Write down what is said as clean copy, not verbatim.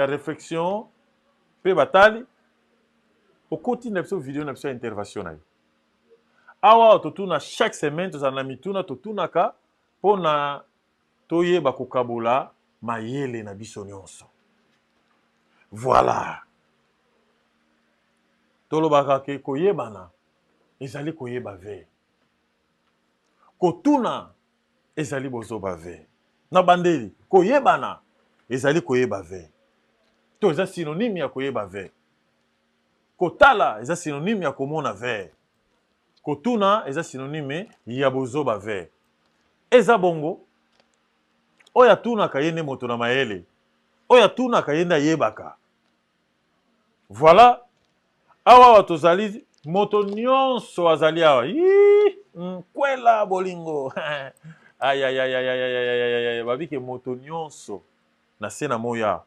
réflexion mpe batali okoti na biso video na biso ya intervention na yo. Awa totuna chaque semaine, tozala na mituna totunaka mpona toyeba kokabola mayele na biso nyonso. Voilà, tolobaka ke koyebana ezali koyeba ve, kotuna ezali bozoba ve. Na bandeli, koyebana ezali koyeba ve, to eza synonyme ya koyeba ve. Kotala eza synonyme ya komona ve, kotuna eza synonyme ya bozoba ve. Eza bongo, oyo atunaka ye nde moto na mayele, oyo atunaka ye nde ayebaka. Voilà, awa awa tozali, moto nyonso azali awa. Nkwela bolingo, ayayayayayayayaya, babike moto nyonso na se na moya.